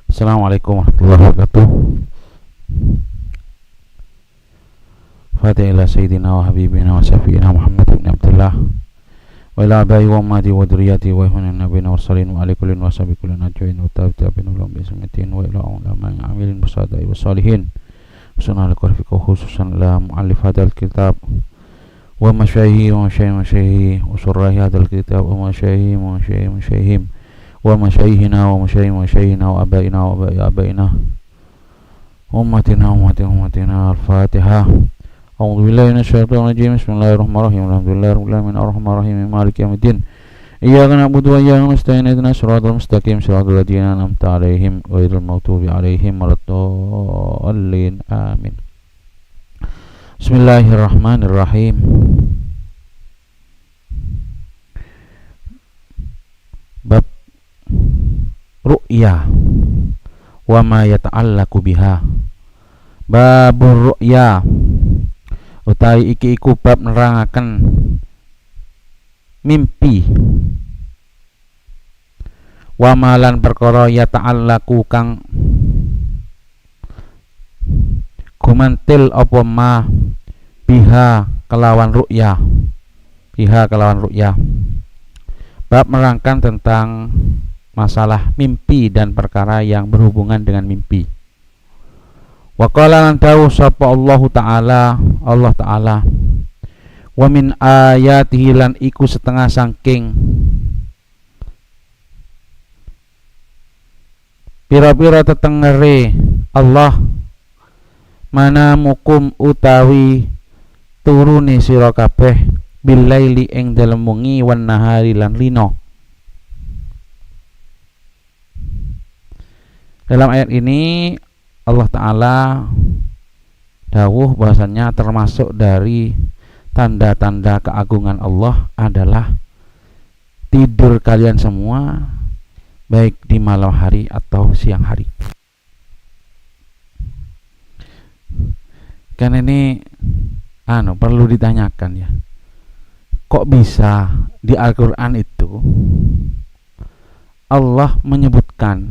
Assalamualaikum warahmatullahi wabarakatuh. Fatihah ila sayyidina wa habibina wa syafi'ina Muhammad ibn Abdullah wa ila abai wa ummati wa dzurriyyati wa ihwanina nabiyina mursalin wa ali kullin wa sahbi kullin ajmain wa tabi'in wa lahum bi ihsanin wa ila ulama amilin musadai wa salihin sunan al-qurfi khususan la muallif hadzal kitab wa masyayhi wa masyayhi masyayhi wa surrahi hadzal kitab wa masyayhi wa masyayhi masyayhim wa masyayhina wa masyayhi masyayhina wa abaina wa abai abaina ummatina ummati ummatina. Al-Fatihah. A'udzu billahi minasyaitonir rajim. Bismillahirrahmanirrahim. Alhamdulillahirabbil alamin arrahmanir rahim maliki yaumiddin. Iyyaka na'budu wa iyyaka nasta'in ihdinas siratal mustaqim siratal ladzina an'amta 'alaihim ghairil maghdubi 'alaihim waladdallin. Amin. Bismillahirrahmanirrahim. Bab ru'ya wa ma yata'allaqu biha. Babur ru'ya utawi iki iku bab nerangaken mimpi wa malan perkara yata'allaqu kang gumantil apa ma biha kelawan ru'ya, biha kelawan ru'ya. Bab menerangkan tentang masalah mimpi dan perkara yang berhubungan dengan mimpi. Wa qala lan dawuh sapa Allah Ta'ala, Allah Ta'ala, wa min ayatihi lan iku setengah saking pira-pira tetengere Allah mana mukum utawi turune sira kabeh billaili ing dalem wengi wan nahari lan lino. Dalam ayat ini Allah Ta'ala dawuh bahwasannya termasuk dari tanda-tanda keagungan Allah adalah tidur kalian semua baik di malam hari atau siang hari. Kan ini perlu ditanyakan ya. Kok bisa di Al-Qur'an itu Allah menyebutkan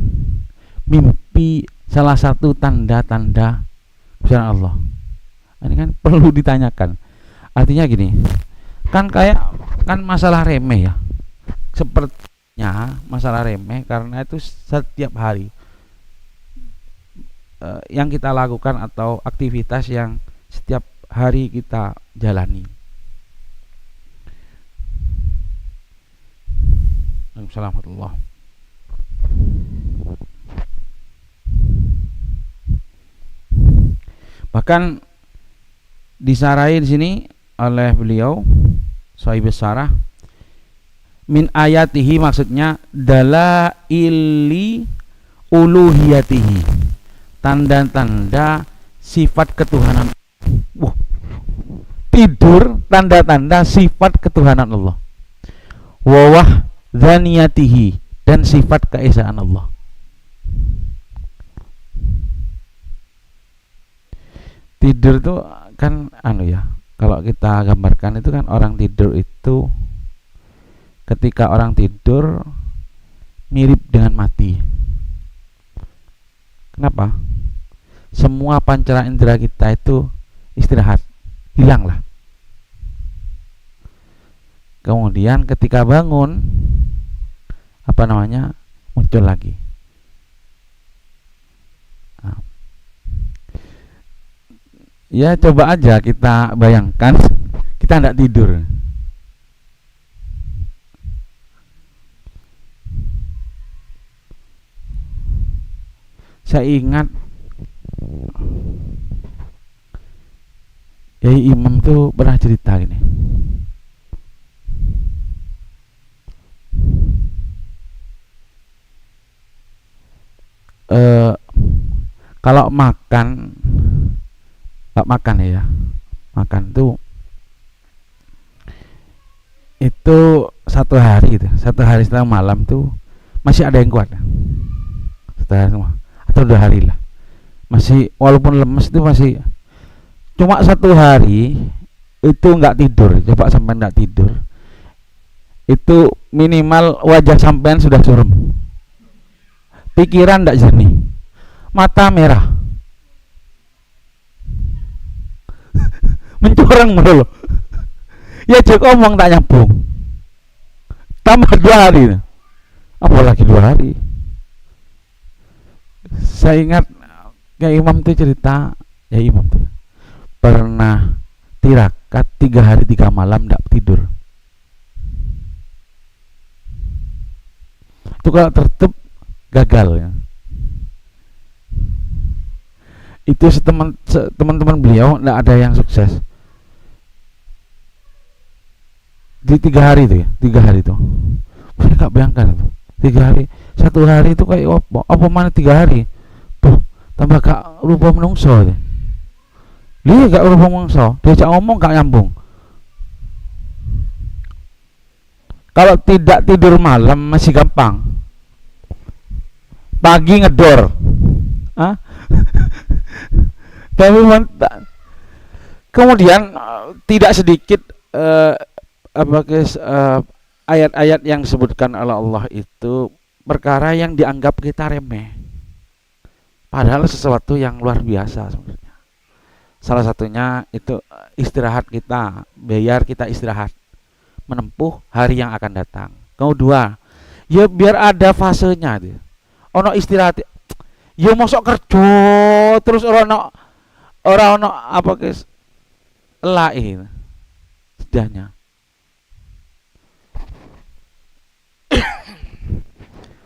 mimpi salah satu tanda-tanda kebesaran Allah? Ini kan perlu ditanyakan. Artinya gini, kan kayak kan masalah remeh ya. Sepertinya masalah remeh karena itu setiap hari yang kita lakukan atau aktivitas yang setiap hari kita jalani. Waalaikumsalam warahmatullah. Bahkan disarai di sini oleh beliau Sahib Sarah, min ayatihi maksudnya dalaili uluhiyatihi, tanda-tanda sifat ketuhanan. Wah, tidur tanda-tanda sifat ketuhanan Allah. Wa wahdaniyatihi dan sifat keesaan Allah. Tidur itu kan ya, kalau kita gambarkan itu kan orang tidur itu ketika orang tidur mirip dengan mati. Kenapa? Semua pancara indera kita itu istirahat, hilang lah. Kemudian ketika bangun muncul lagi. Nah, ya coba aja kita bayangkan kita tidak tidur. Saya ingat Yai Imam tuh pernah cerita gini. Kalau makan, makan ya, makan tuh itu satu hari itu, satu hari setengah malam tuh masih ada yang kuat, satu hari semua atau 2 hari lah, masih walaupun lemes itu masih. Cuma satu hari itu nggak tidur, coba sampai nggak tidur itu minimal wajah sampean sudah surem, pikiran nggak jernih. Mata merah. Mencoreng ngono lho. Ya jek omong tak nyambung. Tambah 2 hari. Apalagi 2 hari. Saya ingat ya imam tuh cerita, ya imam tuh pernah tirakat 3 hari 3 malam ndak tidur. Itu kalau tertutup gagal ya. Itu teman-teman beliau ndak ada yang sukses. Di 3 hari itu ya, 3 hari itu. Saya nggak bayangkan itu. 3 hari, 1 hari itu kayak apa? Apa mana 3 hari? Tuh, tambah gak rupa menungso ya. Dia gak rupa menungso, diajak ngomong gak nyambung. Kalau tidak tidur malam masih gampang. Pagi ngedor. Hah? Tapi kemudian tidak sedikit ayat-ayat yang disebutkan oleh Allah itu perkara yang dianggap kita remeh, padahal sesuatu yang luar biasa sebenarnya. Salah satunya itu istirahat kita, biar kita istirahat menempuh hari yang akan datang. Kedua, ya biar ada fasenya itu. Ono istirahat, ya mosok kerja terus ora ono apa guys, elake sudahnya.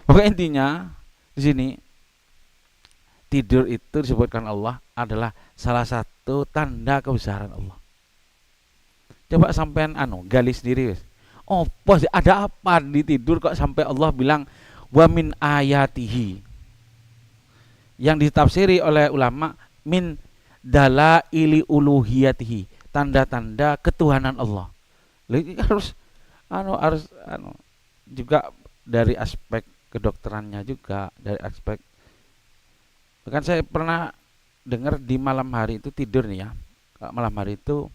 Pokoknya intinya di sini tidur itu disebutkan Allah adalah salah satu tanda kebesaran Allah. Coba sampean gali sendiri wis. Opo sih, ada apa di tidur kok sampai Allah bilang wa min ayatihi? Yang ditafsiri oleh ulama min dalaili uluhiyatihi, tanda-tanda ketuhanan Allah. Lha harus harus juga dari aspek kedokterannya juga, dari aspek, bahkan saya pernah dengar di malam hari itu tidur nih ya, malam hari itu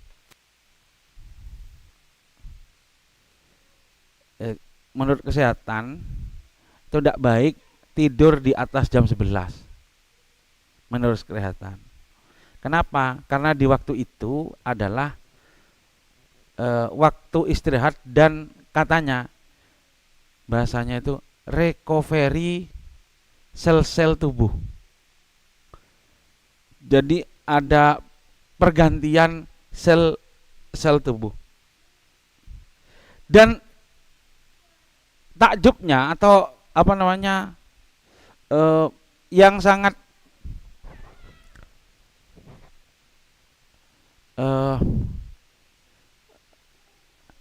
menurut kesehatan itu tidak baik tidur di atas jam 11 menurut kesehatan. Kenapa? Karena di waktu itu adalah waktu istirahat dan katanya bahasanya itu recovery sel-sel tubuh. Jadi ada pergantian sel-sel tubuh. Dan takjubnya atau apa namanya yang sangat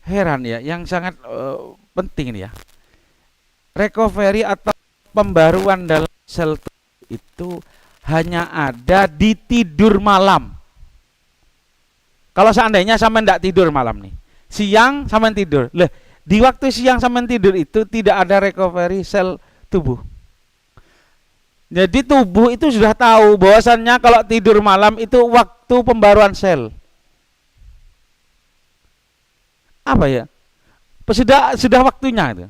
heran ya, yang sangat penting ini ya, recovery atau pembaruan dalam sel itu hanya ada di tidur malam. Kalau seandainya sampean ndak tidur malam nih, siang sampean tidur, lah di waktu siang sampean tidur itu tidak ada recovery sel tubuh. Jadi tubuh itu sudah tahu bahwasannya kalau tidur malam itu waktu pembaruan sel. Apa ya? Sudah waktunya itu.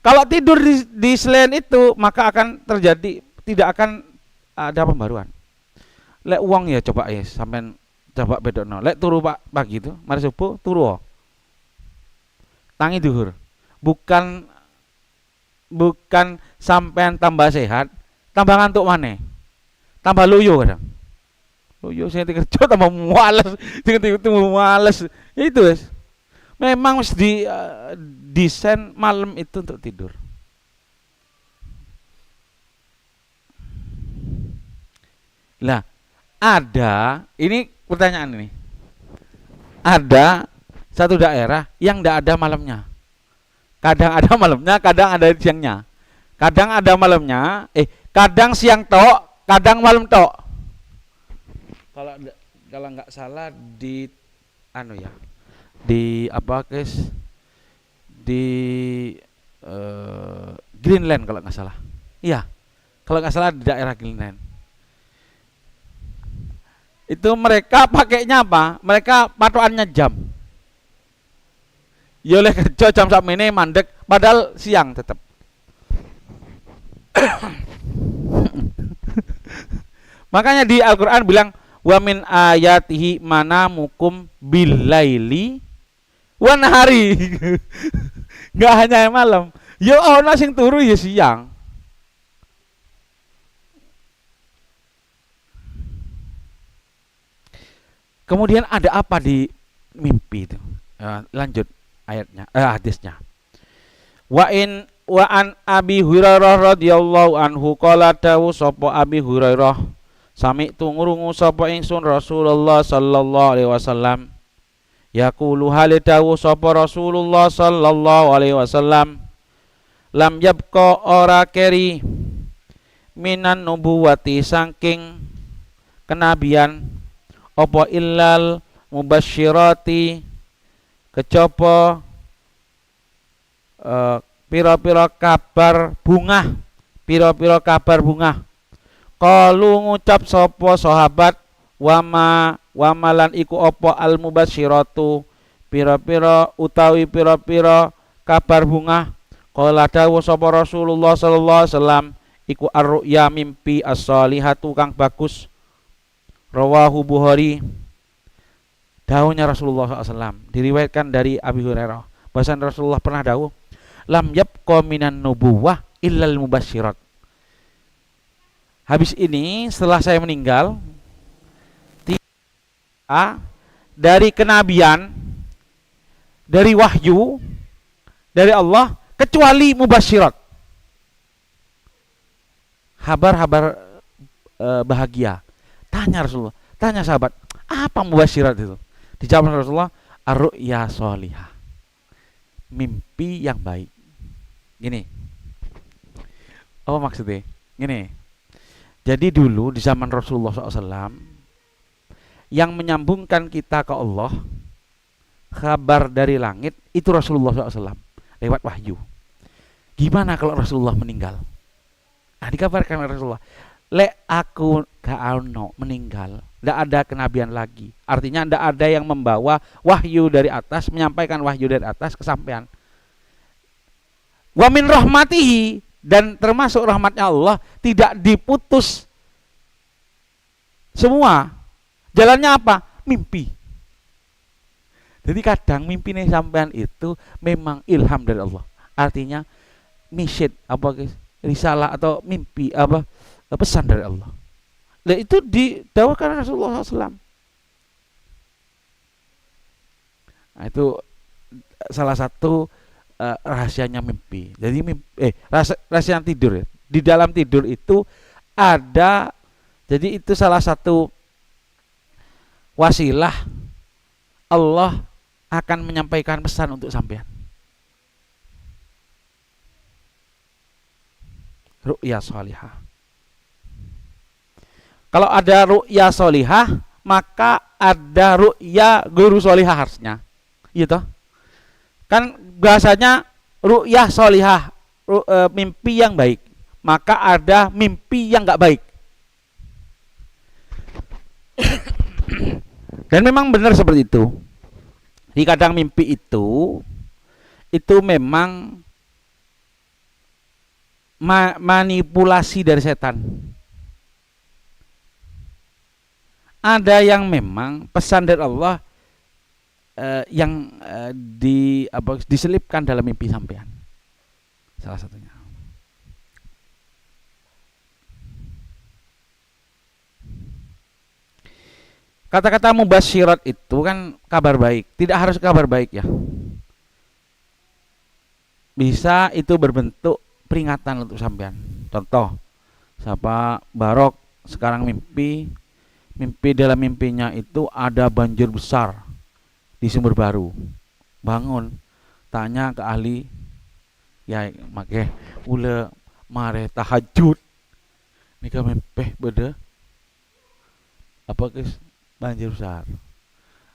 Kalau tidur di selain itu maka akan terjadi, tidak akan ada pembaruan. Lek uang ya coba ya sampean coba bedokno. Lek turu pak pagi itu, mari subuh turu. Tangi duhur. Bukan sampean tambah sehat, tambah ngantuk maneh. Tambah loyo kadang. Loyo sing kerja tambah males, sing tambah males. Itu wis. Memang mesti di desain malam itu untuk tidur. Lah, ada, ini pertanyaan ini. Ada satu daerah yang tidak ada malamnya. Kadang ada malamnya, kadang ada siangnya. Kadang ada malamnya, kadang siang tok, kadang malam tok. Kalau nggak salah di ya. Di apa guys? Di Greenland kalau nggak salah. Iya. Kalau nggak salah di daerah Greenland. Itu mereka pakainya apa? Mereka patokannya jam. Ya oleh kerja jam sakmene mandek padahal siang tetap. Makanya di Al-Qur'an bilang wa min ayatihi manamukum billaili wan nahari. Enggak hanya malam. Ya ana sing turu ya siang. Kemudian ada apa di mimpi itu? Lanjut ayatnya, hadisnya. Wa in wa an Abi Hurairah radhiyallahu anhu qala dawu sapa Abi Hurairah, sami'tu ngrungu sapa ingsun Rasulullah sallallahu alaihi wasallam, yaqulu hale dawu sapa Rasulullah sallallahu alaihi wasallam, lam yabqa ora keri minan nubuwati saking kenabian apa illal mubasyirati kejaba pira-pira kabar bungah, pira-pira kabar bungah. Qalu ngucap sapa sahabat, wama wamalan iku apa al mubasyiratu pira-pira utawi pira-pira kabar bungah. Qala dawuh sapa Rasulullah sallallahu alaihi wasallam, iku ar-ru'ya mimpi as-salihatu kang bagus. Rawahu Bukhari. Dawuhnya Rasulullah SAW diriwayatkan dari Abi Hurairah, bahwasan Rasulullah pernah dawuh, lam yabqa minan nubuwah illal mubasyirat. Habis ini setelah saya meninggal, tidak dari kenabian, dari wahyu dari Allah kecuali mubasyirat, kabar-kabar bahagia. Tanya Rasulullah, tanya sahabat, apa mubasyirat itu? Dijawab Rasulullah, ar-ru'ya sholihah, mimpi yang baik. Gini, apa maksudnya? Gini, jadi dulu di zaman Rasulullah SAW yang menyambungkan kita ke Allah, kabar dari langit itu Rasulullah SAW lewat wahyu. Gimana kalau Rasulullah meninggal? Nah, dikabarkan Rasulullah, lek aku gak ono meninggal, ndak ada kenabian lagi. Artinya ndak ada yang membawa wahyu dari atas, menyampaikan wahyu dari atas kesampean. Wa min rahmatihi, dan termasuk rahmatnya Allah tidak diputus semua. Jalannya apa? Mimpi. Jadi kadang mimpi nih sampean itu memang ilham dari Allah. Artinya message apa guys? Risalah atau mimpi apa, pesan dari Allah. Nah, itu didawakan Rasulullah SAW. Nah, itu salah satu rahasianya mimpi. Jadi mimpi, rahasia tidur ya. Di dalam tidur itu ada, jadi itu salah satu wasilah Allah akan menyampaikan pesan untuk sampean. Ru'ya sholihah. Kalau ada ru'ya sholihah, maka ada ru'ya guru sholihah harusnya. Gitu. Kan bahasanya ru'yah sholihah, mimpi yang baik. Maka ada mimpi yang nggak baik. Dan memang benar seperti itu. Di kadang mimpi itu memang manipulasi dari setan. Ada yang memang pesan dari Allah yang diselipkan dalam mimpi sampean. Salah satunya. Kata-kata mubasyirat itu kan kabar baik. Tidak harus kabar baik ya. Bisa itu berbentuk peringatan untuk sampean. Contoh, siapa Barok sekarang mimpi, mimpi dalam mimpinya itu ada banjir besar di Sumber Baru. Bangun, tanya ke ahli, ya make ule mare tahajud. Nika mimpi beda apa guys? Banjir besar.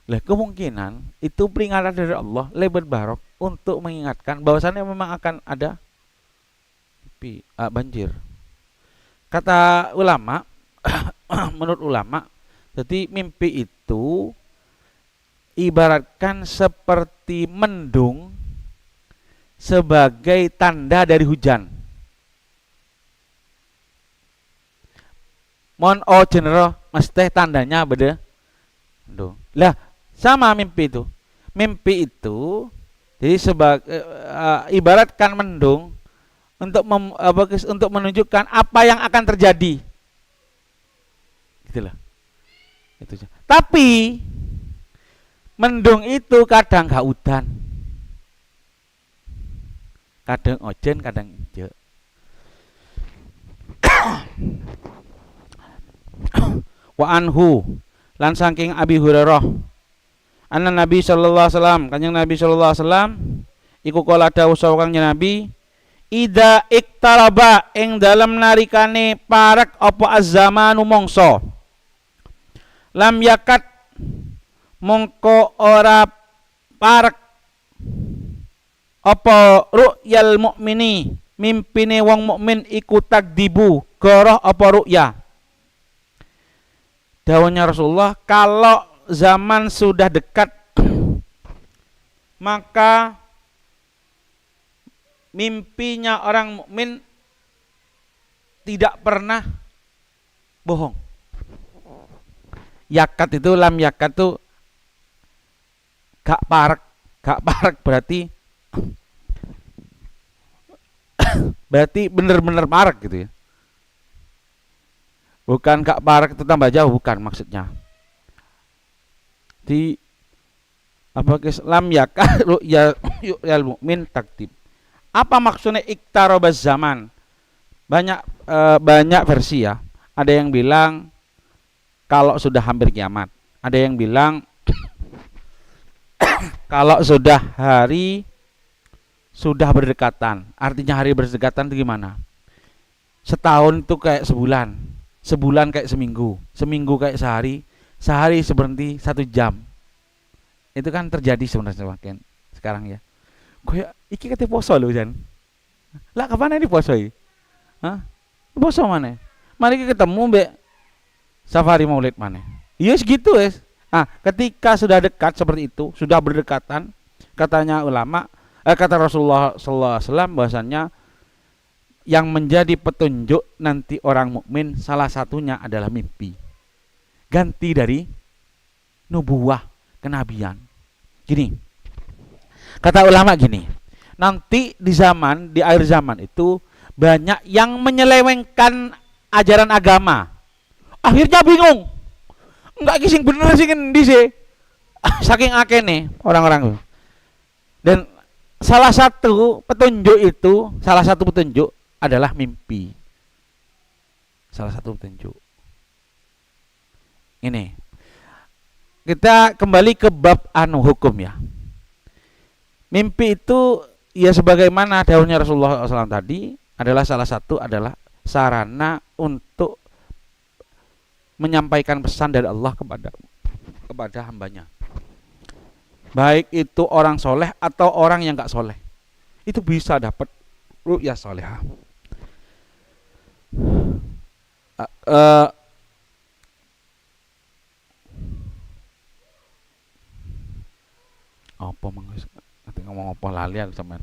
Lah kemungkinan itu peringatan dari Allah lebat Barok untuk mengingatkan bahwasannya memang akan ada banjir. Kata ulama, menurut ulama, jadi mimpi itu ibaratkan seperti mendung sebagai tanda dari hujan. Mon oh general mesti tandanya beda. Mendung. Lah, sama mimpi itu. Mimpi itu jadi sebagai ibaratkan mendung untuk untuk menunjukkan apa yang akan terjadi. Gitulah. Itu. Tapi mendung itu kadang gak udan. Kadang ojen, kadang ijo. Wa anhu lan saking Abi Hurairah anna Nabi sallallahu alaihi wasallam, Kanjeng Nabi sallallahu alaihi wasallam iku kala dawuh sapa Kanjeng Nabi, ida iktaraba ing dalem narikane parek apa az-zamanu mongso, lam yakat mongko ora parek apa ru'yal mukmini, mimpine wong mukmin iku takdibu goroh apa ru'ya. Dawuhnya Rasulullah, kalau zaman sudah dekat maka mimpinya orang mukmin tidak pernah bohong. Yakat itu lam yakat tuh gak parek, gak parek berarti berarti bener-bener parek gitu ya. Bukan gak parek itu tambah jauh, bukan maksudnya. Di apa lam yakat ru'ya yu'yal mukmin taktib. Apa maksudnya iktarobaz zaman? Banyak banyak versi ya. Ada yang bilang kalau sudah hampir kiamat. Ada yang bilang kalau sudah hari sudah berdekatan. Artinya hari berdekatan itu gimana? Setahun itu kayak sebulan, sebulan kayak seminggu, seminggu kayak sehari, sehari seberhenti 1 jam. Itu kan terjadi sebenarnya semakin sekarang ya. Kayak iki kate poso lho Jan. Lah kapan ini poso iki? Hah? Poso mana? Mari ketemu mbek safari maulid mana? Iya segitu wes. Nah, ketika sudah dekat seperti itu, sudah berdekatan, katanya ulama, kata Rasulullah sallallahu alaihi wasallam bahwasannya yang menjadi petunjuk nanti orang mukmin salah satunya adalah mimpi. Ganti dari nubuwah, kenabian. Gini. Kata ulama gini, nanti di zaman, di akhir zaman itu banyak yang menyelewengkan ajaran agama. Akhirnya bingung. Enggak sing bener sing endi sih? Saking akeh orang-orang itu. Dan salah satu petunjuk itu, salah satu petunjuk adalah mimpi. Salah satu petunjuk. Ini. Kita kembali ke bab anu hukum ya. Mimpi itu ya sebagaimana dawuhnya Rasulullah SAW tadi adalah salah satu adalah sarana untuk menyampaikan pesan dari Allah kepada hambanya. Baik itu orang soleh atau orang yang enggak soleh, itu bisa dapat ru'ya solehah. Apa nanti ngomong apa lali aku sampean.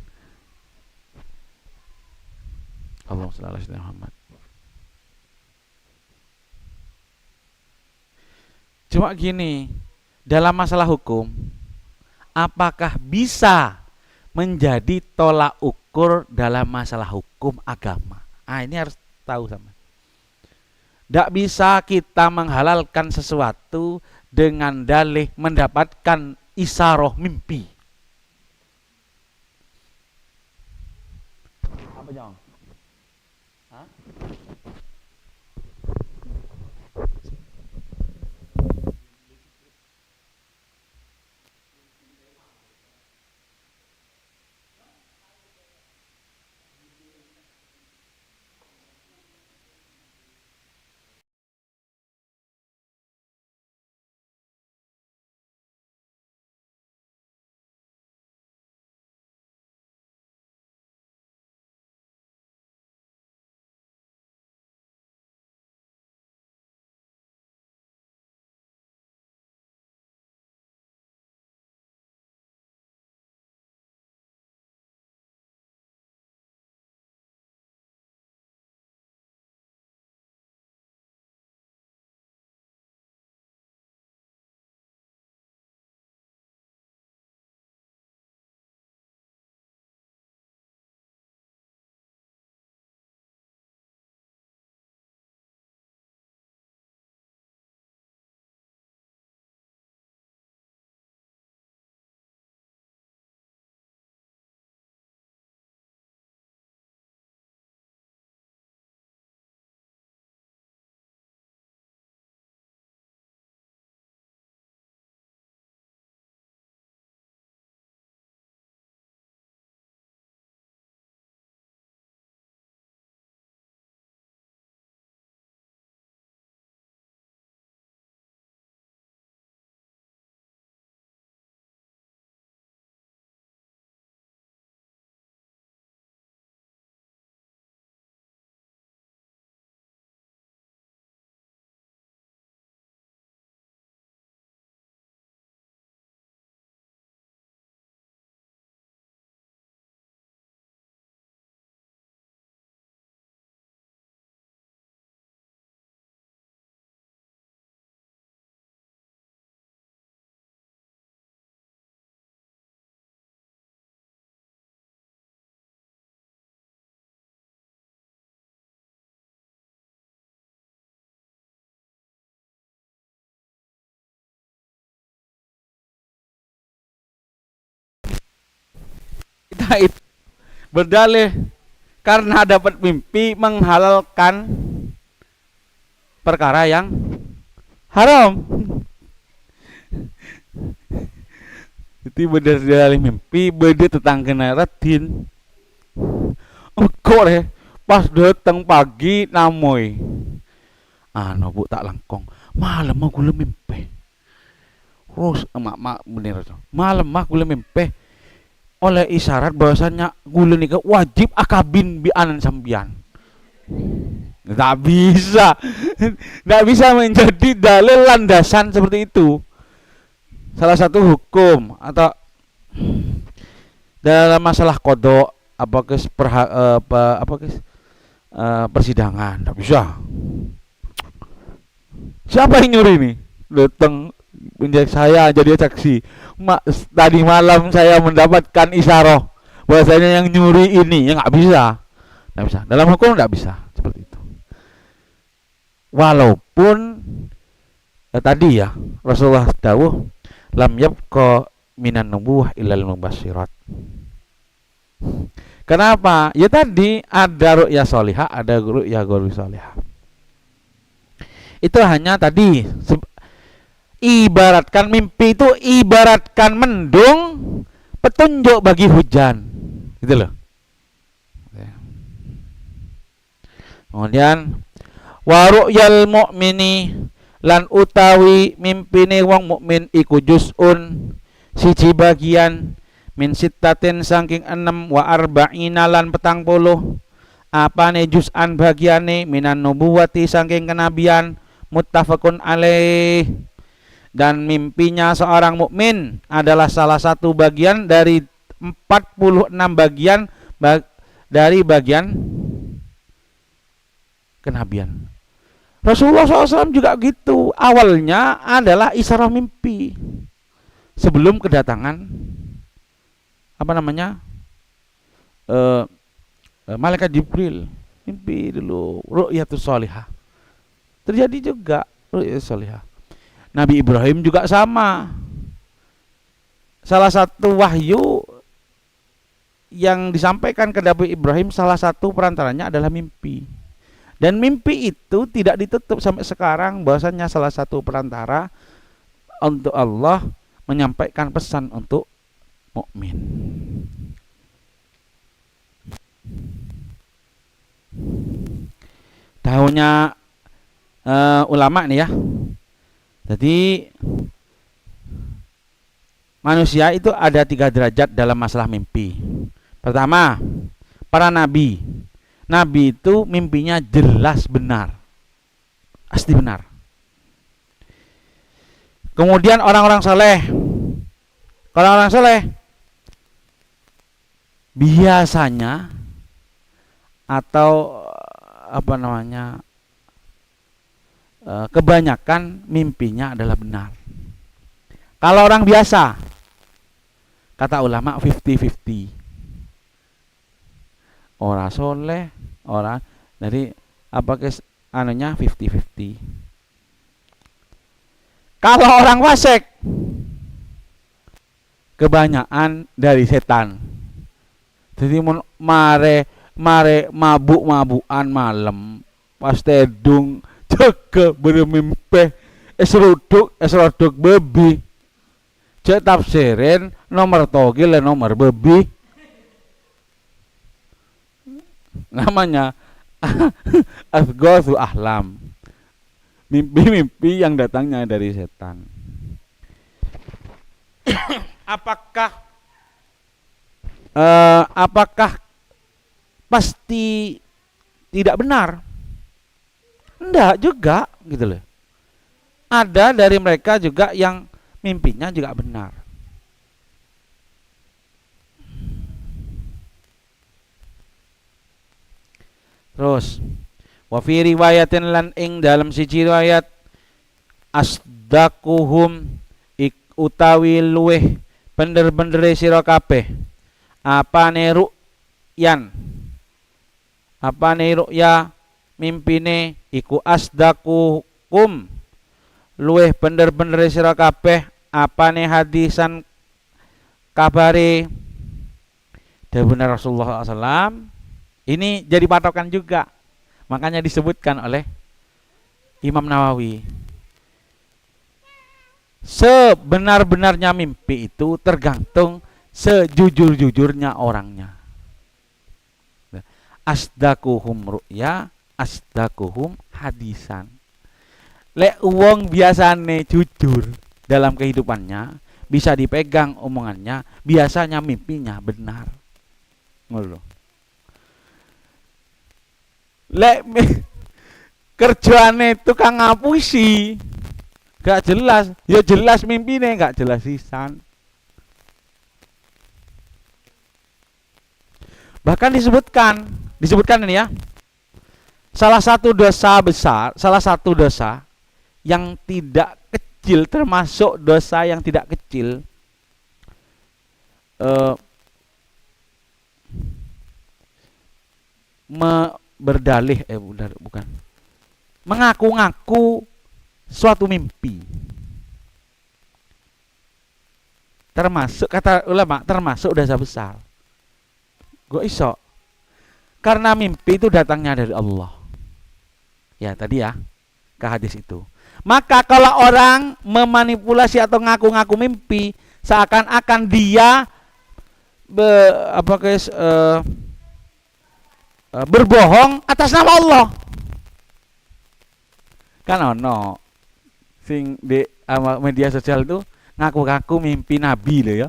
Allahumma shalli ala sayyidina Muhammad. Cuma gini, dalam masalah hukum, apakah bisa menjadi tolak ukur dalam masalah hukum agama? Ah, ini harus tahu sama. Tidak bisa kita menghalalkan sesuatu dengan dalih mendapatkan isaroh mimpi. Apa jawab? Hah? Kita itu berdalih karena dapat mimpi menghalalkan perkara yang haram. Itu berdalih mimpi beda tentang kena radin. Engko deh pas datang pagi namoy. Anu bu tak langkong. Malam mah gula mimpi. Terus mak bener. Malam mah gula mimpi oleh isyarat bahwasanya gula nika wajib akabin bianan sambian. Nggak bisa. Nggak bisa menjadi dalil landasan seperti itu. Salah satu hukum atau dalam masalah kodok apa kes apa kes persidangan, nggak bisa. Siapa yang nyuri ini? Datang menjadi saya jadi saksi. Tadi malam saya mendapatkan isyarah bahwasanya yang nyuri ini, ya nggak bisa. Nggak bisa. Dalam hukum nggak bisa seperti itu. Walaupun tadi ya Rasulullah dawuh lam yabqa minan nubuwah illal mubasyirat. Kenapa? Ya tadi ada ru'ya sholihah, ada ru'ya ghairu sholihah. Itu hanya tadi ibaratkan mimpi itu ibaratkan mendung petunjuk bagi hujan, gitu loh. Kemudian wa ru'yal mu'mini lan utawi mimpine wong mukmin iku juz'un siji bagian min sittatin saking 6 wa arba'ina lan 40 apane juz'an bagiane minan nubuwati saking kenabian muttafaqun alaih. Dan mimpinya seorang mukmin adalah salah satu bagian dari 46 bagian dari bagian kenabian. Rasulullah SAW juga gitu. Awalnya adalah isyarah mimpi sebelum kedatangan apa namanya malaikat Jibril. Mimpi dulu ru'yatus sholihah. Terjadi juga ru'yatus sholihah. Nabi Ibrahim juga sama. Salah satu wahyu yang disampaikan ke Nabi Ibrahim salah satu perantaranya adalah mimpi. Dan mimpi itu tidak ditutup sampai sekarang bahwasanya salah satu perantara untuk Allah menyampaikan pesan untuk mukmin. Tahunya ulama nih ya. Jadi manusia itu ada 3 derajat dalam masalah mimpi. Pertama, para nabi. Nabi itu mimpinya jelas benar, pasti benar. Kemudian orang-orang soleh. Kalau orang soleh biasanya atau apa namanya kebanyakan mimpinya adalah benar. Kalau orang biasa, kata ulama 50-50. Orang soleh, orang dari apa kes anunya 50-50. Kalau orang fasik, kebanyakan dari setan. Jadi mare mabuk-mabukan malam pas tedung jaga bermimpi es roduk bebi. Cek tafsirin nomor togil dan nomor bebi. Namanya asghasu ahlam. Mimpi-mimpi yang datangnya dari setan. Apakah pasti tidak benar? Enggak juga, gitu loh. Ada dari mereka juga yang mimpinya juga benar. Terus wa fi riwayatin lan ing dalam siji riwayat asdaquhum utawi luweh bener-benere sira kabeh apane ru'yan, apane ru'ya mimpine iku asdaquhum luweh bener-benere sira kabeh apane hadisan kabare Dawuhna Rasulullah SAW ini jadi patokan juga. Makanya disebutkan oleh Imam Nawawi. Sebenar-benarnya mimpi itu tergantung sejujur-jujurnya orangnya. Asdaquhum ru'ya, asdaquhum hadisan. Lek wong biasane jujur dalam kehidupannya, bisa dipegang omongannya, biasanya mimpinya benar. Ngono. Lek kerjaane tukang ngapusi, gak jelas, ya jelas mimpine gak jelas sisan. Bahkan disebutkan ini ya. Salah satu dosa besar, salah satu dosa yang tidak kecil, termasuk dosa yang tidak kecil, berdalih, bukan, mengaku-ngaku suatu mimpi, termasuk kata ulama termasuk dosa besar. Gak iso, karena mimpi itu datangnya dari Allah. Ya tadi ya, ke hadis itu. Maka kalau orang memanipulasi atau ngaku-ngaku mimpi, seakan-akan dia berbohong atas nama Allah. Kan ono sing di media sosial itu ngaku-ngaku mimpi nabi loh ya.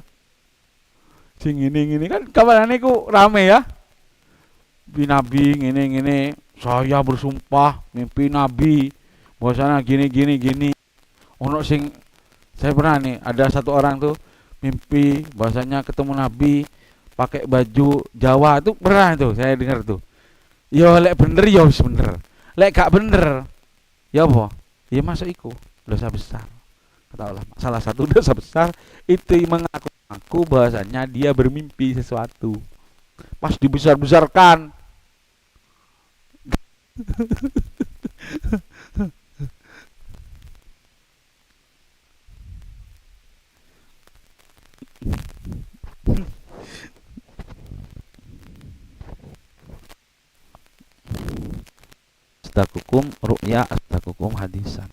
Sing ini kan kabarane ku rame ya. Mimpi nabi ngene-ngene, saya bersumpah mimpi nabi bahwasanya gini gini gini. Ono sing saya pernah nih, ada satu orang tuh mimpi bahwasanya ketemu nabi pakai baju Jawa, itu pernah tuh saya dengar tuh. Yo lek bener yo wis bener. Lek gak bener ya apa? Ya masuk iku dosa besar. Kata ulama, salah satu dosa besar itu mengaku-ngaku bahwasanya dia bermimpi sesuatu. Pas dibesar-besarkan. Asdaqukum ru'ya, asdaqukum hadisan.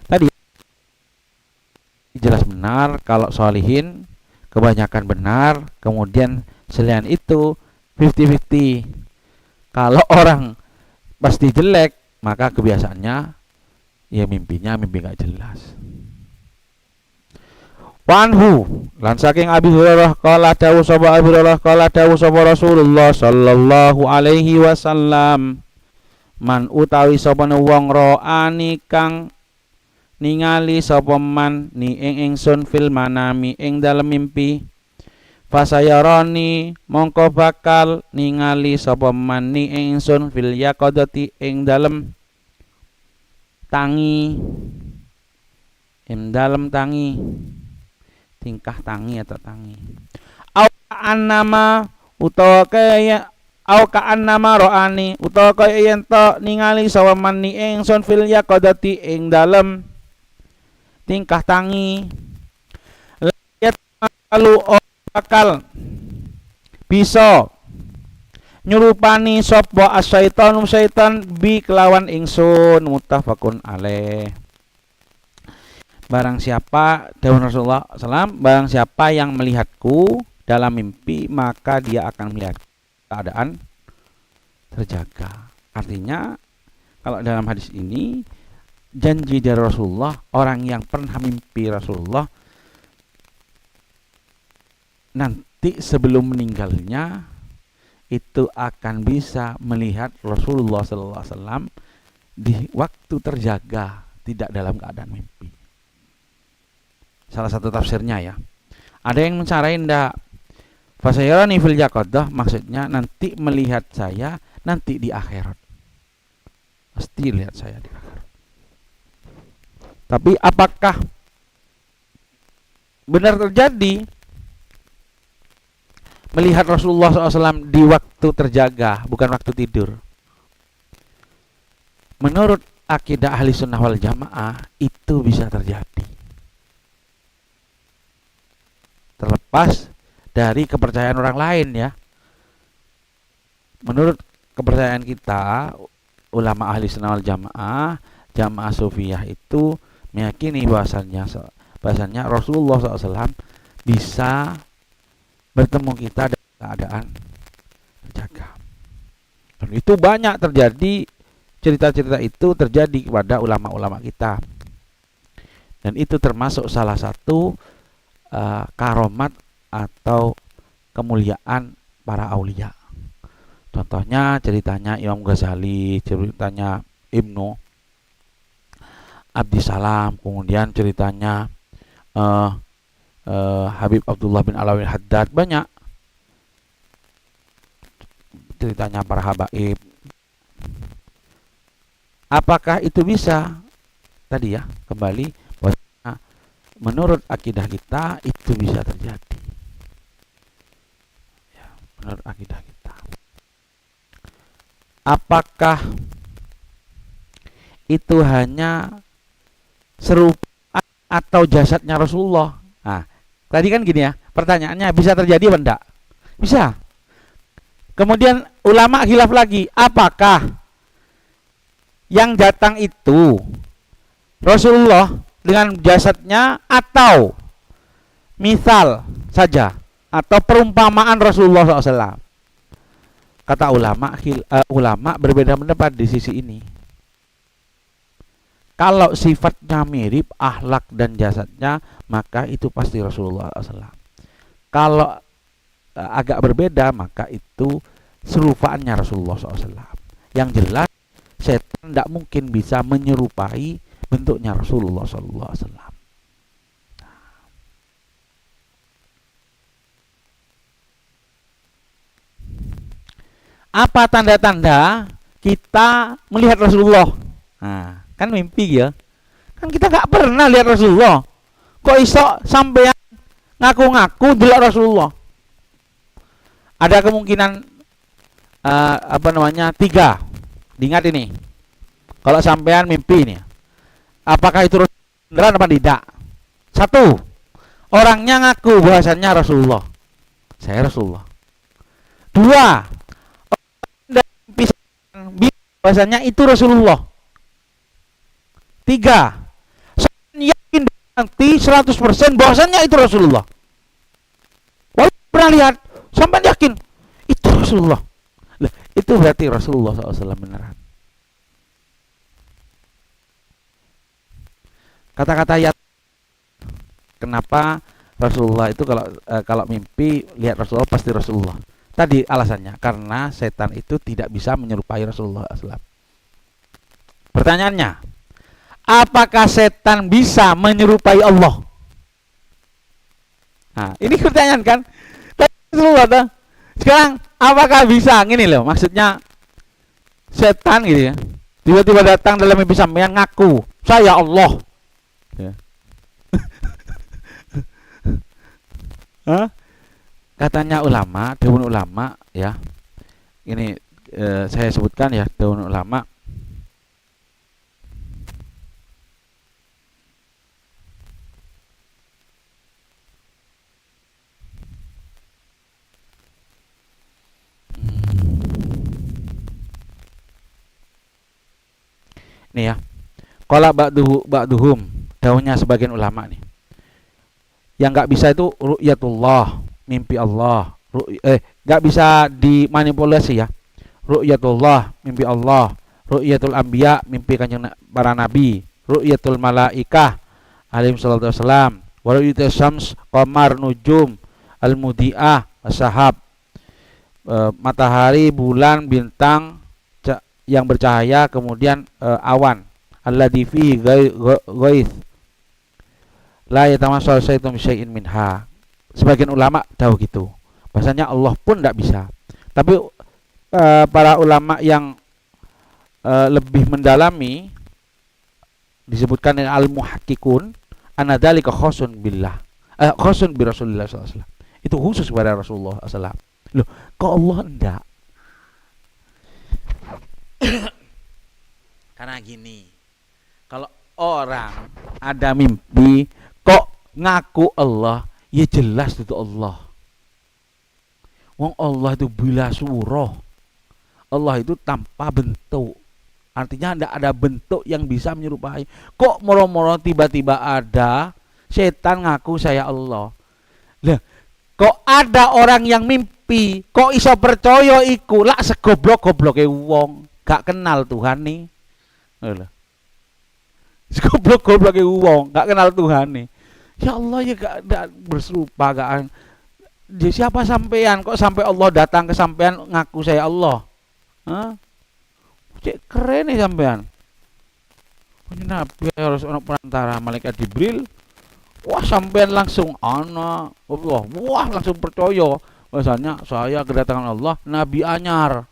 Tadi jelas benar kalau solihin kebanyakan benar, kemudian selain itu 50-50. Kalau orang pasti jelek, maka kebiasaannya ya mimpinya mimpi gak jelas. Wanhu lan saking Abi Hurairah qala dawuh sapa Abi Hurairah qala dawuh sapa Rasulullah sallallahu alaihi wasallam, man utawi sapa wong roani kang ningali sapa man ni ing ingsun fil manami ing dalem mimpi, fasayarani mongko bakal ningali sapa man ni ing ingsun fil yaqadati ing dalem tangi, ing dalem tangi, tingkah tangi atau tangi, au annama utawa kaya au ka'annama ro'ani utawa kaya yen to ningali sapa man ni ingsun fil yaqadati ing dalem tingkah tangi, lalu bakal bisa nyurupani sapa asyaitanu syaitan bi kelawan ingsun, muttafaqun alaih. Barang siapa, dawuh Rasulullah sallam, barang siapa yang melihatku dalam mimpi maka dia akan melihat keadaan terjaga. Artinya kalau dalam hadis ini janji dari Rasulullah, orang yang pernah mimpi Rasulullah nanti sebelum meninggalnya itu akan bisa melihat Rasulullah sallallahu alaihi wasallam di waktu terjaga, tidak dalam keadaan mimpi. Salah satu tafsirnya ya. Ada yang mencarain ndak? Fasayarani fil yaqadah, maksudnya nanti melihat saya nanti di akhirat. Pasti lihat saya di akhirat. Tapi apakah benar terjadi melihat Rasulullah SAW di waktu terjaga, bukan waktu tidur? Menurut akidah ahli sunnah wal jamaah itu bisa terjadi, terlepas dari kepercayaan orang lain ya. Menurut kepercayaan kita ulama ahli sunnah wal jamaah, jamaah sufiyah itu meyakini bahwasannya bahwasannya Rasulullah SAW bisa bertemu kita dalam keadaan terjaga. Dan itu banyak terjadi, cerita-cerita itu terjadi kepada ulama-ulama kita. Dan itu termasuk salah satu karomat atau kemuliaan para aulia. Contohnya ceritanya Imam Ghazali, ceritanya Ibnu Abdisalam, kemudian ceritanya Habib Abdullah bin Alawi Haddad, banyak ceritanya para habaib. Apakah itu bisa? Tadi ya, kembali bahwa menurut akidah kita itu bisa terjadi. Ya, menurut akidah kita. Apakah itu hanya serupa atau jasadnya Rasulullah? Nah, tadi kan gini ya, pertanyaannya bisa terjadi apa enggak? Bisa. Kemudian ulama khilaf lagi, apakah yang datang itu Rasulullah dengan jasadnya atau misal saja atau perumpamaan Rasulullah SAW? Kata ulama, ulama berbeda pendapat di sisi ini. Kalau sifatnya mirip akhlak dan jasadnya, maka itu pasti Rasulullah SAW. Kalau agak berbeda, maka itu serupaannya Rasulullah SAW. Yang jelas, setan tidak mungkin bisa menyerupai bentuknya Rasulullah SAW. Apa tanda-tanda kita melihat Rasulullah? Nah, kan mimpi ya. Kan kita nggak pernah lihat Rasulullah. Kok iso sampai ngaku-ngaku delok Rasulullah? Ada kemungkinan apa namanya? Tiga. Diingat ini. Kalau sampean mimpi ini, apakah itu beneran apa tidak? Satu, orangnya ngaku bahwasannya Rasulullah. Saya Rasulullah. Dua, bahwasanya itu Rasulullah. Tiga, saya yakin nanti 100% bahwasanya itu Rasulullah. Walaupun pernah lihat, sampai yakin itu Rasulullah. Lah, itu berarti Rasulullah SAW beneran. Kata-kata ya, kenapa Rasulullah itu kalau kalau mimpi lihat Rasulullah pasti Rasulullah. Tadi alasannya karena setan itu tidak bisa menyerupai Rasulullah SAW. Pertanyaannya, apakah setan bisa menyerupai Allah? Nah, ini pertanyaan kan? Rasulullah. Sekarang apakah bisa? Gini loh, maksudnya setan gitu ya. Tiba-tiba datang dalam mimpi sampean ngaku, saya Allah. Ya. Hah? Katanya ulama, dewan ulama ya. Ini saya sebutkan ya, dewan ulama. Nih ya. Qala ba'duhu ba'duhum, daunnya sebagian ulama nih. Yang nggak bisa itu ru'yatullah, mimpi Allah. Nggak bisa dimanipulasi ya. Ru'yatullah, mimpi Allah. Ru'yatul anbiya, mimpi kanjeng para nabi. Ru'yatul malaikah alaihi salatu wassalam. Wa ru'yatus syams, qamar, nujum, al-mudi'ah, sahab. Matahari, bulan, bintang yang bercahaya, kemudian awan. Alladzi fi ghaith la yatamassal syai'un syai'in minha. Sebagian ulama tahu gitu. Bahasanya Allah pun tidak bisa. Tapi para ulama yang lebih mendalami disebutkan al-muhaqqiqun anna dzalika khasun billah. Khasun bi Rasulillah sallallahu alaihi wasallam. Itu khusus kepada Rasulullah sallallahu alaihi wasallam. Loh, kok Allah enggak? Karena gini, kalau orang ada mimpi kok ngaku Allah, ya jelas itu Allah. Wong Allah itu bila surah. Allah itu tanpa bentuk. Artinya tidak ada bentuk yang bisa menyerupai. Kok moro-moro tiba-tiba ada setan ngaku saya Allah. Lah, kok ada orang yang mimpi, kok iso percaya iku? Lak segoblok-gobloke wong, gak kenal Tuhan nih. Lho. Segoblok-gobloke wong, gak kenal Tuhan nih. Ya Allah ya gak berserupa gak. Dia siapa sampean kok sampai Allah datang ke sampean ngaku saya Allah? Hah? Cek keren nih sampean. Punya Nabi harus ono perantara malaikat Jibril. Wah sampean langsung ana Allah. Wah langsung percaya. Bahasanya saya kedatangan Allah Nabi anyar.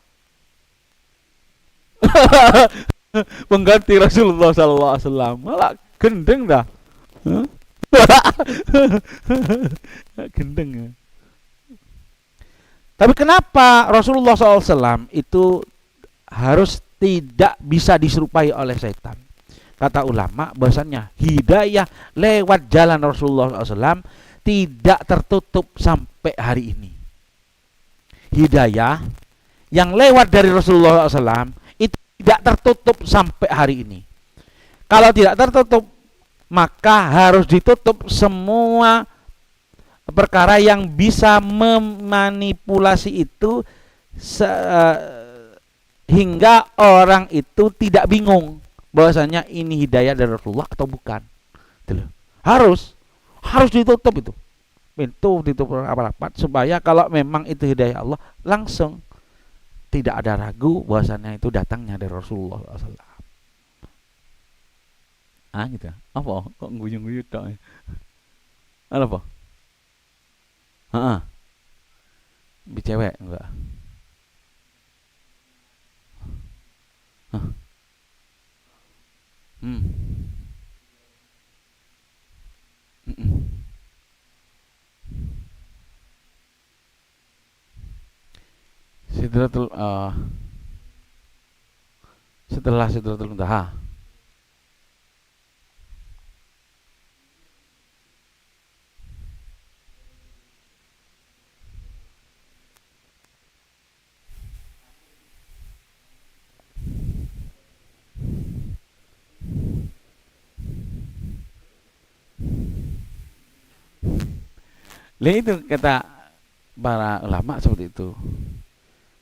Pengganti Rasulullah sallallahu alaihi wasallam. Malah gendeng dah. Gendeng ya. Tapi kenapa Rasulullah SAW itu harus tidak bisa diserupai oleh setan? Kata ulama bahwasannya hidayah lewat jalan Rasulullah SAW tidak tertutup sampai hari ini. Hidayah yang lewat dari Rasulullah SAW itu tidak tertutup sampai hari ini. Kalau tidak tertutup, maka harus ditutup semua perkara yang bisa memanipulasi itu hingga orang itu tidak bingung bahwasanya ini hidayah dari Rasulullah atau bukan. Gitu. Harus ditutup itu. Pintu ditutup rapat-rapat supaya kalau memang itu hidayah Allah langsung tidak ada ragu bahwasanya itu datangnya dari Rasulullah SAW. Ah gitu. Apa kok guyu-guyu tok? Apa? Heeh. Bi cewek enggak? Hah. Hmm. Mm-mm. Sidratul setelah Sidratul Muntaha. Lah itu kata para ulama seperti itu.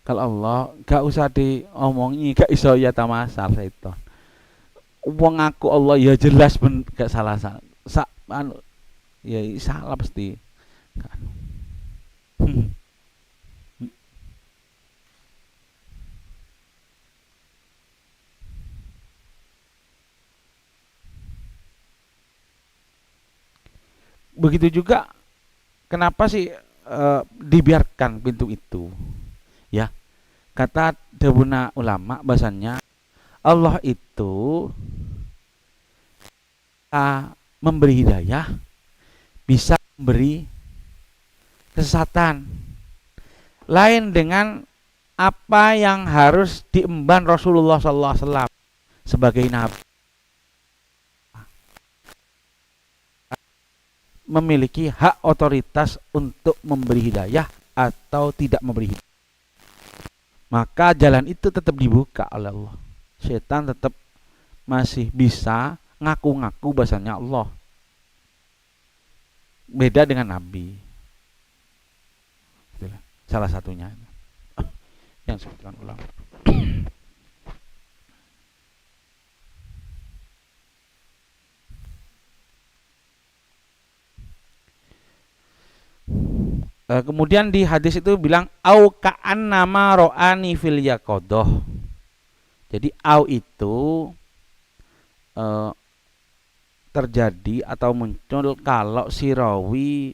Kalau Allah gak usah diomongi, gak iso ya tamasal setan. Wong ngaku Allah ya jelas ben gak salah sa, anu, ya salah pasti. Gak anu. Begitu juga kenapa sih dibiarkan pintu itu? Ya, kata debuna ulama bahasanya Allah itu memberi hidayah, bisa memberi kesesatan. Lain dengan apa yang harus diemban Rasulullah sallallahu alaihi wasallam sebagai nabi. Memiliki hak otoritas untuk memberi hidayah atau tidak memberi hidayah. Maka jalan itu tetap dibuka oleh Allah. Setan tetap masih bisa ngaku-ngaku bahasanya Allah. Beda dengan Nabi. Itulah salah satunya yang disebutkan ulama. Kemudian di hadis itu bilang au ka'annama ro'ani fil yaqadah. Jadi au itu terjadi atau muncul kalau si rawi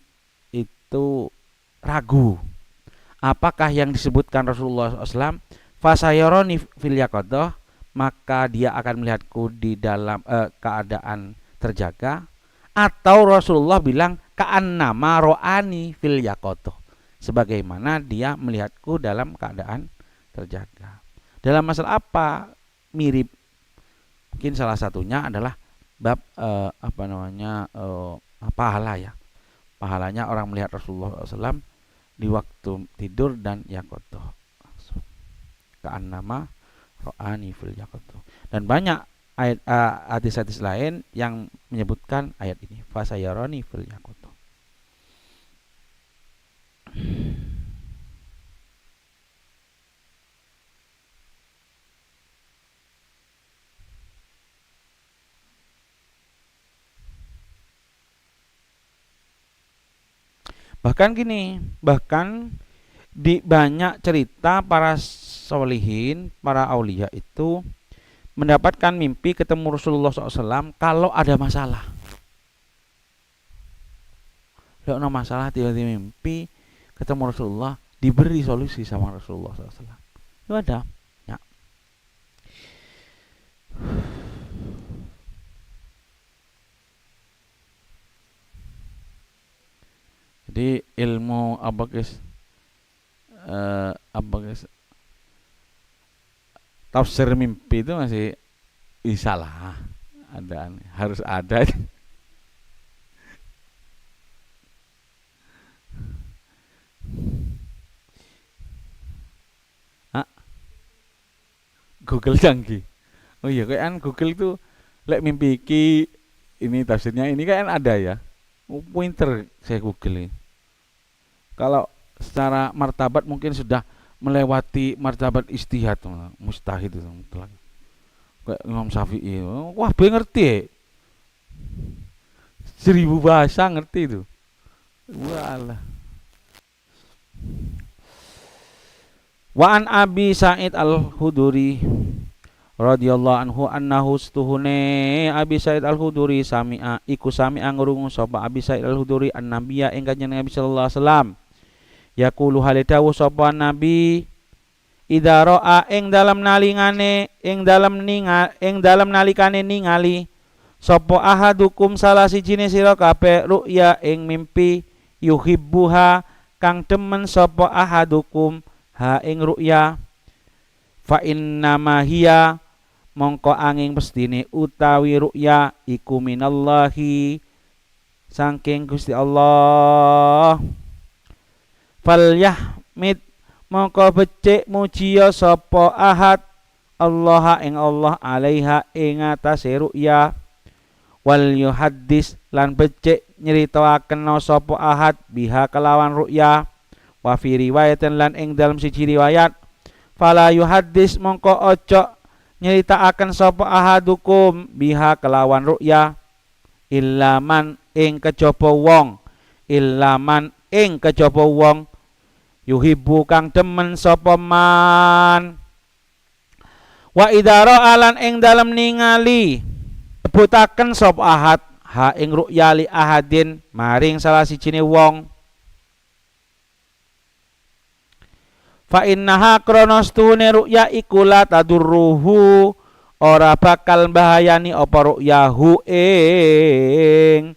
itu ragu. Apakah yang disebutkan Rasulullah SAW fasayaroni fil yaqadah, maka dia akan melihatku di dalam keadaan terjaga, atau Rasulullah bilang ka'annama ro'ani fil yaqadah, sebagaimana dia melihatku dalam keadaan terjaga. Dalam masalah apa mirip? Mungkin salah satunya adalah bab pahala ya. Pahalanya orang melihat Rasulullah SAW di waktu tidur dan yaqadah. Ka'annama ra'ani fil yaqadh. Dan banyak ayat hadis-hadis lain yang menyebutkan ayat ini, fasayarani fil yaqadh. Bahkan gini, bahkan di banyak cerita para solihin, para aulia itu mendapatkan mimpi ketemu Rasulullah SAW kalau ada masalah. Kalau ada masalah tiba-tiba mimpi ketemu Rasulullah, diberi solusi sama Rasulullah SAW. Itu ada. Ya. Jadi ilmu apa guys? Apa guys? Tafsir mimpi itu masih bisa lah, ada, harus ada. Hah? Google canggih. Oh iya, kayak Google itu lek mimpi iki ini tafsirnya ini kan ada ya. Oh, pinter saya Google ini. Kalau secara martabat mungkin sudah melewati martabat ijtihad, mustahid itu mutlak. Kayak Imam Syafi'i, wah be ngerti ya. 1000 bahasa ngerti itu. Walah. Wa an Abi Sa'id Al-Khudri radhiyallahu anhu annahu stuhune Abi Sa'id Al-Khudri sami'a iku sami'a ngrungu sapa Abi Sa'id Al-Khudri an-nabiyya ing Kanjeng Nabi sallallahu alaihi wasallam yaqulu hale dawuh sapa Nabi idza ra'a ing dalem nalingane ing dalem ningal ing dalem nalikane ningali sapa ahadukum salah sijine sira kabeh ru'ya ing mimpi yuhibbuha kang demen sapa ahadukum ha ing ru'ya fa innama hiya mongko angin pestine utawi ru'ya iku minallahi saking Gusti Allah. Fal yahmid mongko becik mujiya sapa ahad Allah ing Allah alaiha ing atase ru'ya wal yuhaddis lan becik nyritaaken sapa ahad biha kelawan ru'ya wa fi riwayatin lan ing dalem siji riwayat fala yuhaddis mongko ojo nyritaaken sapa ahadukum biha kelawan ru'ya illa man ing kejaba wong illa man ing kejaba wong yuhibbu kang demen sapa man. Wa idza ra'a lan ing dalem ningali sebutaken sapa ahad ha ing ru'ya li ahadin maring salah sijine wong fa innaha krana stune ru'ya iku la tadurruhu ora bakal bahayani apa ru'yahu ing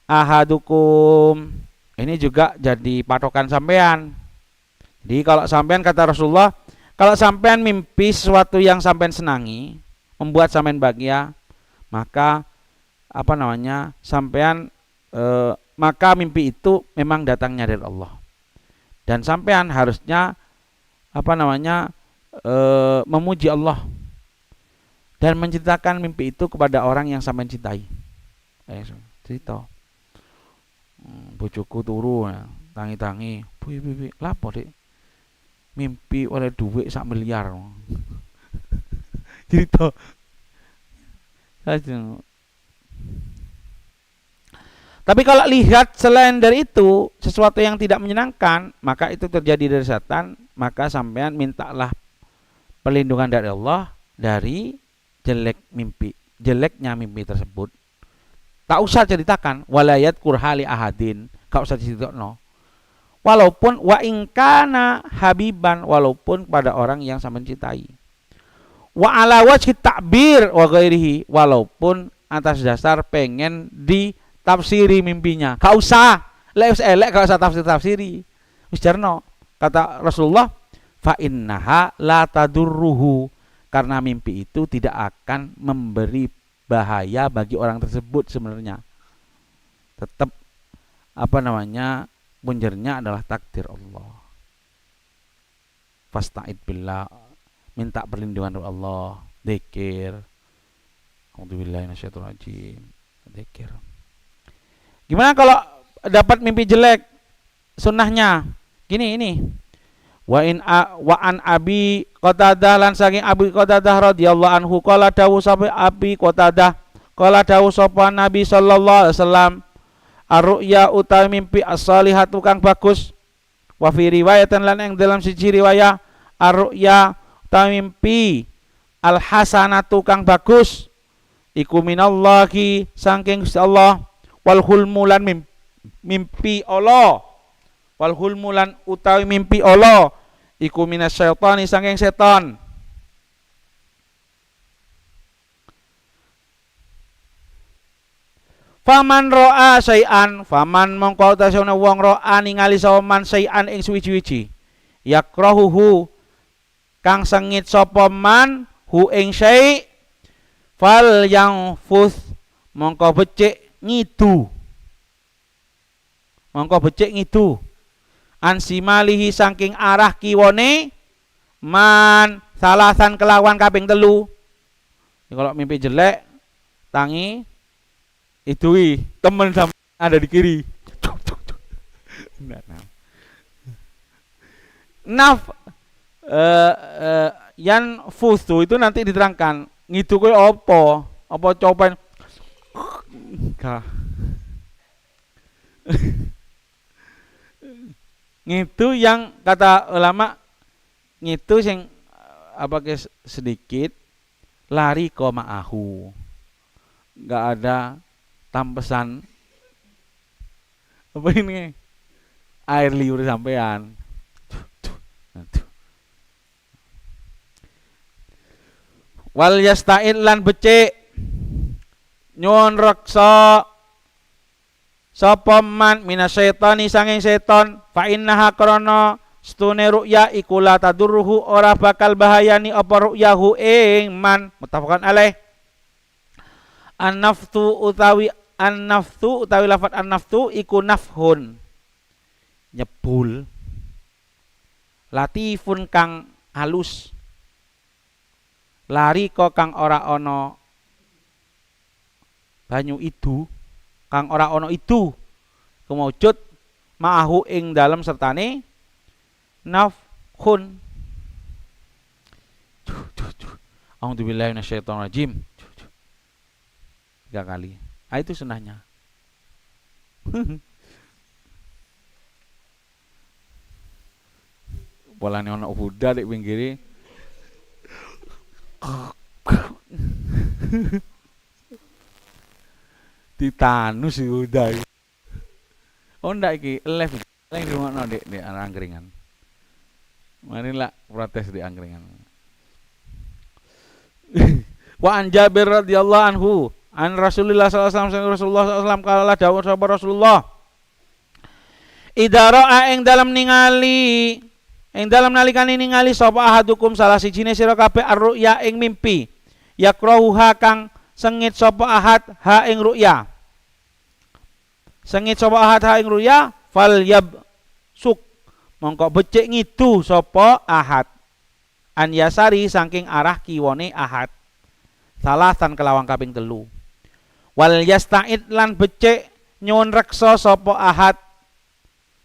ahadukum. Ini juga jadi patokan sampean. Jadi kalau sampean kata Rasulullah, kalau sampean mimpi sesuatu yang sampean senangi, membuat sampean bahagia, maka apa namanya? Sampean maka mimpi itu memang datangnya dari Allah. Dan sampean harusnya apa namanya? Memuji Allah dan menceritakan mimpi itu kepada orang yang sampean cintai. Cerita. Bojoku turu tangi-tangi, "Bu, bu, lapo, Dik? Mimpi oleh duit 1 miliar." Cerita. Tapi kalau lihat selain dari itu sesuatu yang tidak menyenangkan, maka itu terjadi dari setan, maka sampean mintalah perlindungan dari Allah dari jelek mimpi, jeleknya mimpi tersebut. Tak usah ceritakan walayat kurhali ahadin, gak usah ceritakan. Walaupun wa ingkana habiban, walaupun pada orang yang sama mencintai. Wa ala wajhi ta'bir wa ghairihi, walaupun atas dasar pengen ditafsiri mimpinya. Gak usah, lek wis elek gak usah tafsir-tafsiri. Wis jarno, kata Rasulullah, fa innaha la tadurruhu, karena mimpi itu tidak akan memberi bahaya bagi orang tersebut sebenarnya. Tetap apa namanya? Punjernya adalah takdir Allah. Fasta'id billah, minta perlindungan dari Allah, dzikir. A'udzubillahi minasyaitonir rajim. Dzikir. Gimana kalau dapat mimpi jelek? Sunnahnya gini ini. Wa in a, wa an Abi Qatadah lan saking Abi Qatadah radhiyallahu anhu qala dawuh sapa Abi Qatadah qala dawuh sapa Nabi sallallahu alaihi wasallam ar-ru'ya utawi mimpi as-salihatu kang bagus wa fi riwayatan lan ing dalam siji riwayah ar-ru'ya utawi mimpi al-hasanatu kang bagus iku minallahi saking Gusti Allah wal hulmu lan mimpi Allah wal hulmu lan utawi mimpi Allah iku minasyaitani saking setan. Faman ro'a syai'an, faman mongko tasone wong ro'a ningali sapa man syai'an ing suwiji-wiji yakrahuhu kang sengit sapa man hu ing syai' fal yang futh mongko becik ngidu, mongko becik ngidu ansimalihi saking arah kiwone man salasan kelawan kaping telu. Ya, kalau mimpi jelek tangi idui temen sama ada di kiri. Nah, naf yan fusu itu nanti diterangkan ngidu kowe apa? Apa copen? Ngidu yang kata ulama ngidu sing apa ke sedikit lari ke ma'ahu, nggak ada tampesan apa ini air liur sampean. Wal yasta'id lan becik nyuwun reksa sapa man minasyaitani sanging setan fa innaha krana stune ru'ya iku la tadurruhu ora bakal bahayani apa ru'yahu ing man muttafaqun alaih. An-naftu utawi an-naftu utawi lafat an-naftu iku nafhun nyebul latifun kang halus lari kok kang ora ana banyu idu kang ora ana idu kemujud ma'ahu ing dalem sertane nafkhun. A'udzubillahi minasyaitonir rajim 3 kali. Ah itu sunnahnya. Polane ana Buddha di pinggire. Titanus iku udah. Oh ndak iki elef elef ngrungokno Dik di angkringan. Mari lah protes di angkringan. Wa an Jabir radhiyallahu anhu an Rasulillah sallallahu alaihi wasallam Rasulullah sallallahu alaihi wasallam kala dawuh sapa Rasulullah idza ra'a ing dalem ningali ing dalem nalikane ningali sapa ahadukum salah sijine sira kabeh ar-ru'ya ing mimpi yakrahuha kang sengit sapa ahad ha ing ru'ya sengit sapa ahad ha ing ru'ya fal yab suk mongko becik ngidu sapa ahad an yasari saking arah kiwone ahad salasan kelawang kaping 3 wal yasta'id lan becik nyuwun reksa sapa ahad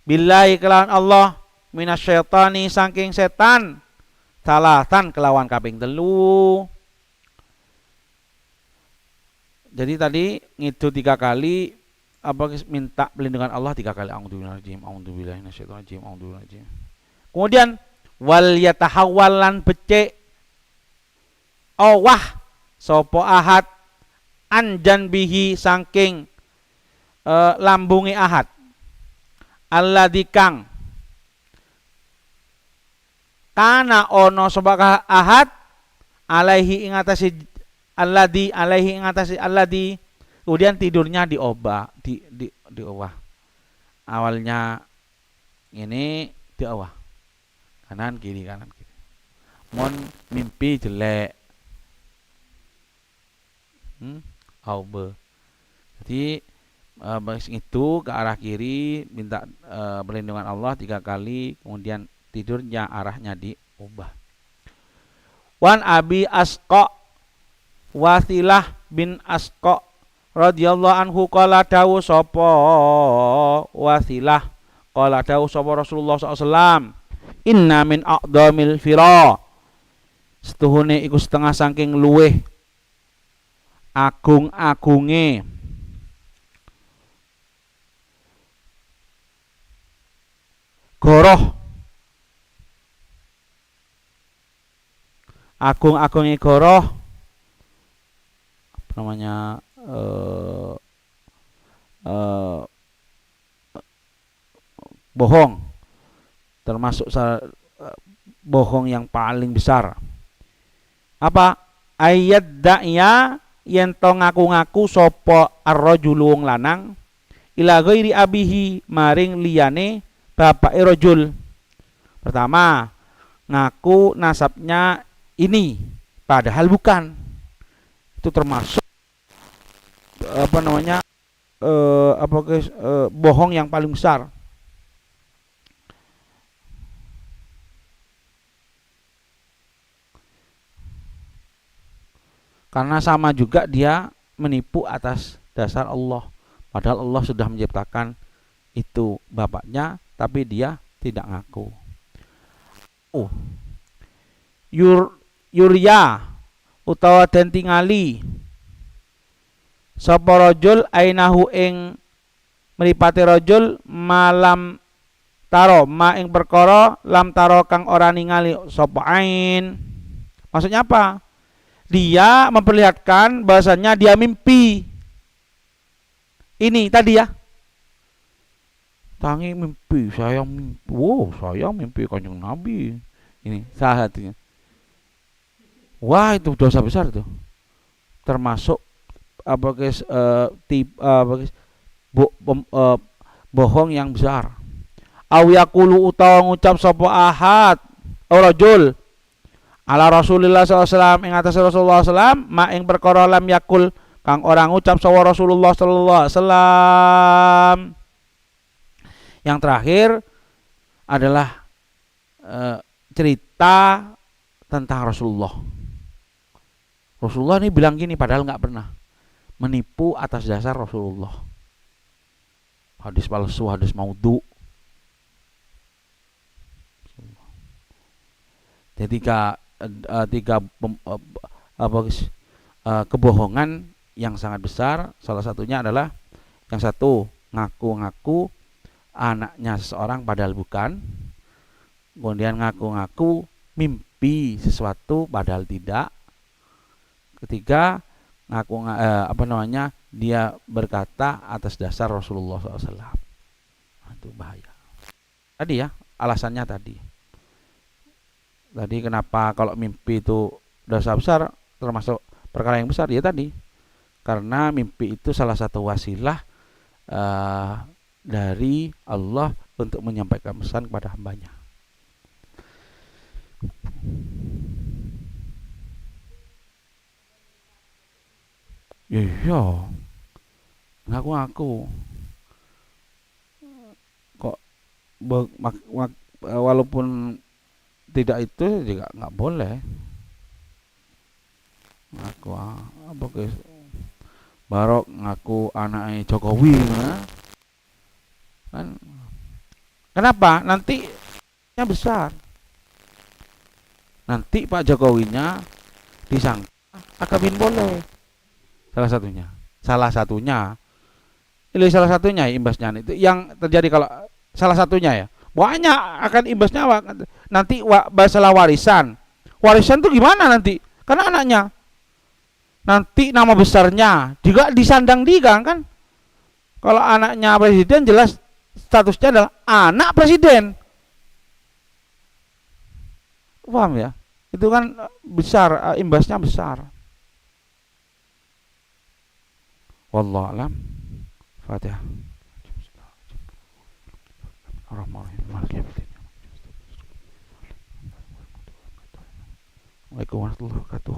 billahi kelawan Allah minasyaitani saking setan salasan kelawan kaping 3. Jadi tadi ngidu 3 kali apa minta perlindungan Allah 3 kali a'udzubillahi a'udzubillahi minasyaitonir rajim a'udzubillahi rajim. Kemudian wal yatahawwal lan becik awah sapa ahad anjan bihi saking lambungi ahad alladzi kang kana ono sapa ahad alaihi ing atase alladzi alaihi ing atase alladzi. Kemudian tidurnya diobah di diowah. Awalnya ini diowah kanan kiri kanan kiri. Mon mimpi jelek. Aube. Jadi itu ke arah kiri minta perlindungan Allah 3 kali, kemudian tidurnya arahnya di Ubah. Wan Abi Asqa Wathilah bin Asqa radhiyallahu anhu qala dawu sapa Wathilah qala dawu sapa Rasulullah sallallahu alaihi wasallam inna min a'dhamil fira, setuhune iku setengah saking luweh agung-agunge goroh, agung-agunge goroh apa namanya bohong, termasuk bohong yang paling besar. Apa? Ayat da'ya yen to ngaku-ngaku sapa ar-rajulu wong lanang ila ghairi abihi maring liyane bapake rajul. Pertama, ngaku nasabnya ini padahal bukan. Itu termasuk apa namanya bohong yang paling besar. Karena sama juga dia menipu atas dasar Allah. Padahal Allah sudah menciptakan itu bapaknya, tapi dia tidak ngaku. Oh. Yurya utawa den tingali sapa rajul ainahu ing mripate rajul malam taro ma ing perkara lam taro kang ora ningali sapa ain. Maksudnya apa? Dia memperlihatkan bahasanya dia mimpi. Ini tadi ya. Tangi mimpi, saya mimpi. Wow, saya mimpi Kanjeng Nabi. Ini salah satunya. Wah, itu dosa besar tuh. Termasuk apa guys, bohong yang besar. Aw yaqulu utawa ngucap sapa ahad aw rajul ala Rasulillah sallallahu alaihi wasallam ing atas Rasulullah sallallahu ma ing perkara lam yakul kang ora ngucap sapa Rasulullah sallallahu alaihi wasallam. Yang terakhir adalah cerita tentang Rasulullah. Rasulullah ini bilang gini padahal nggak pernah, menipu atas dasar Rasulullah. Hadis palsu, hadis maudhu. Jadi tiga kebohongan yang sangat besar. Salah satunya adalah yang satu, ngaku-ngaku anaknya seseorang padahal bukan. Kemudian ngaku-ngaku mimpi sesuatu padahal tidak. Ketiga, ngaku dia berkata atas dasar Rasulullah SAW. Nah, itu bahaya. Tadi ya, alasannya tadi. Tadi kenapa kalau mimpi itu dosa besar, termasuk perkara yang besar, ya tadi. Karena mimpi itu salah satu wasilah dari Allah untuk menyampaikan pesan kepada hambanya. Iya, ngaku-ngaku kok walaupun tidak itu juga nggak boleh ngaku apa guys, barok ngaku anaknya Jokowi kan? Kenapa? Nanti nya besar, nanti Pak Jokowinya disangka akabin boleh. Salah satunya, ini salah satunya imbasnya itu yang terjadi. Kalau salah satunya ya banyak akan imbasnya nanti masalah warisan. Warisan itu gimana nanti? Karena anaknya nanti nama besarnya juga disandang dia kan. Kalau anaknya presiden jelas statusnya adalah anak presiden. Paham ya? Itu kan besar, imbasnya besar. Wallahu a'lam. Fatihah. Assalamualaikum warahmatullahi wabarakatuh.